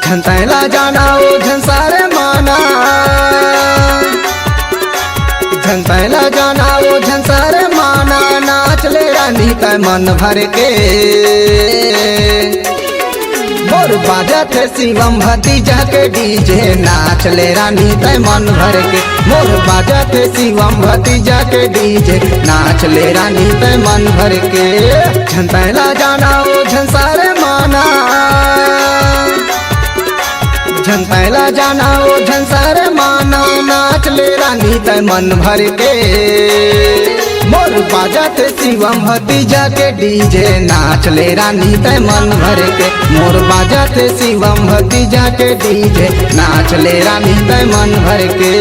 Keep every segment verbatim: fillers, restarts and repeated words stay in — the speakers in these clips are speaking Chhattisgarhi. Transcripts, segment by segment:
झन तैला जाना ओ झन सारे माना, झन तैला जाना ओ झन सारे माना, नाच ले रानी तै मन भर के। मोर बाजत हे शिवम भतीजा के डीजे, नाच ले रानी तै मन भर के। मोर बाजत हे शिवम भतीजा के डीजे, नाच ले रानी तै मन भर के। झन तैला जाना ओ झन सारे माना, झन तैला जाना ओ झन सारे माना, नाच ले रानी तै मन भर के। मोर बाजत हे शिवम भतीजा के डीजे, नाच ले रानी तै मन भर के। मोर बाजत हे शिवम भतीजा के डीजे, नाच ले रानी तै मन भर के।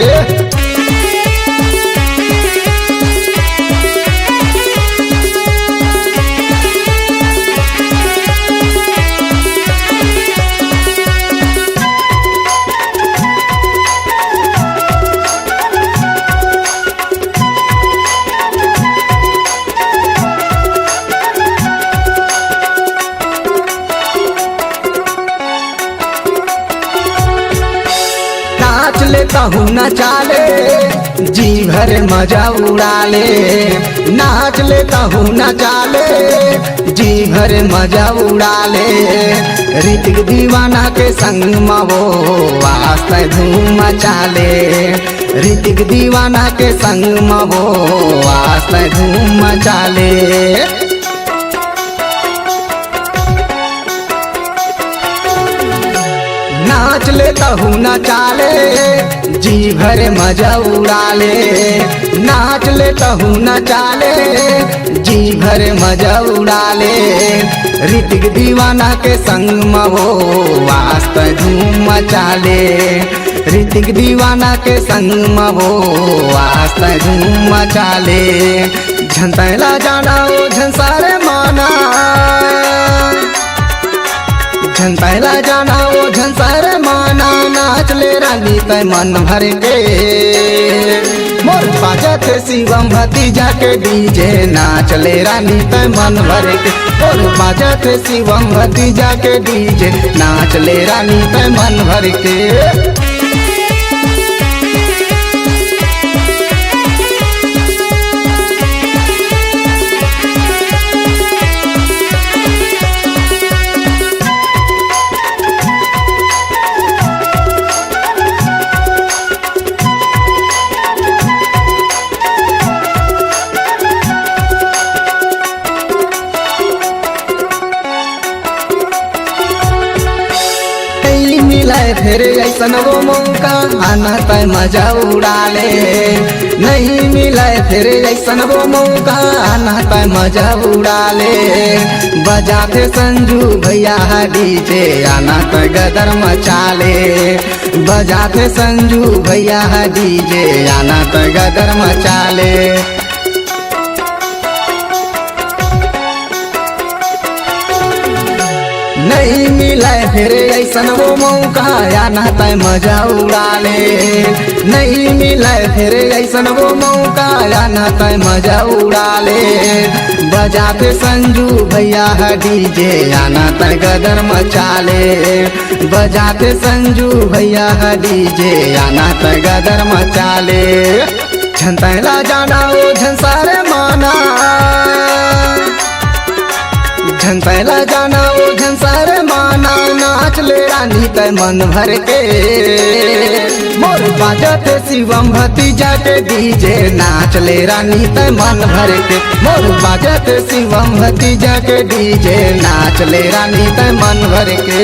नाच ले तहू नचा ले, जी भर मजा उड़ा ले। नाच ले तहू नचा ले, जी भर मजा उड़ा ले। ऋतिक दीवाना के संग म वो आज तै धूम मचा ले। ऋतिक दीवाना के संग म वो आज तै धूम मचा ले। नाच ले तहू नचा ले, जी भर मजा उड़ा ले। नाच ले तहू नचा ले, जी भर मजा उड़ा ले। ऋतिक दीवाना के संग म वो आज तै धूम मचा ले। ऋतिक दीवाना के संग म वो आज तै धूम मचा ले। झन तैला जाना ओ झन सारे माना, झन तैला जाना ओ झन सारे माना, नाच ले रानी तै मन भर के। मोर बाजत हे शिवम भतीजा के डीजे, नाच ले रानी तै मन भर के। मोर बाजत हे शिवम भतीजा के डीजे, नाच ले रानी तै मन भर के। नहीं मिले फिर ऐसन वो मौका, आना तै मजा उड़ा ले। नहीं मिले फिर ऐसन वो मौका, आना तै मजा उड़ा ले। बजाथे संजू भैया हा डीजे, आना तै गदर मचा ले। बजाथे संजू भैया हा डीजे, आना तै गदर मचा ले। नहीं मिले फिर ऐसन वो मौका, आना तै मजा उड़ा ले। नहीं मिले फिर ऐसन वो मौका, आना तै मजा उड़ा ले। बजाथे संजू भैया हा डीजे, आना तै गदर मचा ले। बजाथे संजू भैया हा डीजे, आना तै गदर मचा ले। झन तैला जाना ओ झन सारे माना, झन तैला जाना ओ झन सारे माना, नाच ले रानी तै मन भर के। मोर बाजत हे शिवम भतीजा के डीजे, नाच ले रानी तै मन भर के। मोर बाजत हे शिवम भतीजा के डीजे, नाच ले रानी तै मन भर के।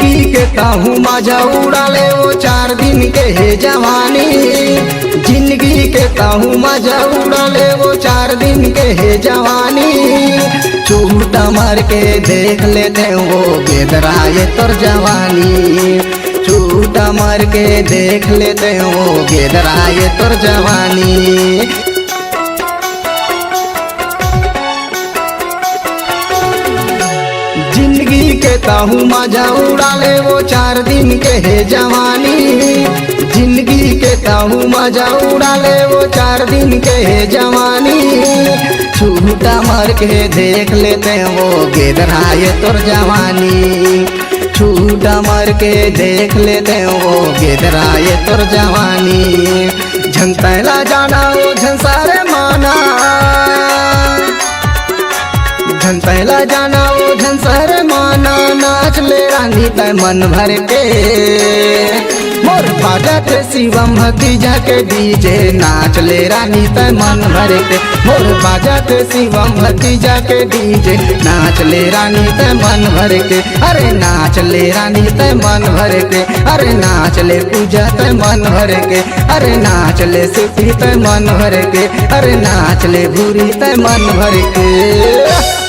जिंदगी के ताहू मजा उड़ा ले वो चार दिन के हे जवानी। जिंदगी के ताहू मजा उड़ा ले वो चार दिन के हे जवानी। चूटा मार के देख लेते वो गेदरा ये तोर जवानी। चूटा मार के देख लेते वो गेदरा ये तोर जवानी। जिंदगी के ताहू मजा उड़ा ले वो चार दिन के हे जवानी। जिंदगी के ताहू मजा उड़ा ले वो चार दिन के हे जवानी। छूटा मार के देख लेते वो गेदरा ये तोर जवानी। छूटा मार के देख लेते वो गेदरा ये तोर जवानी। झन तैला जाना वो झन सारे माना। झन तैला जाना वो झन सारे माना। नाच ले रानी तै मन भर के। मोर बाजत शिवम भतीजा के डीजे। नाच ले रानी तै मन भर के। मोर बाजत शिवम भतीजा के डीजे। नाच ले रानी तै मन भर के। अरे नाच ले रानी तै मन भर के। अरे नाच ले पूजा तै मन भर के। अरे नाच ले सिटी तै मन भर के। अरे नाच ले भूरी तै मन भर के।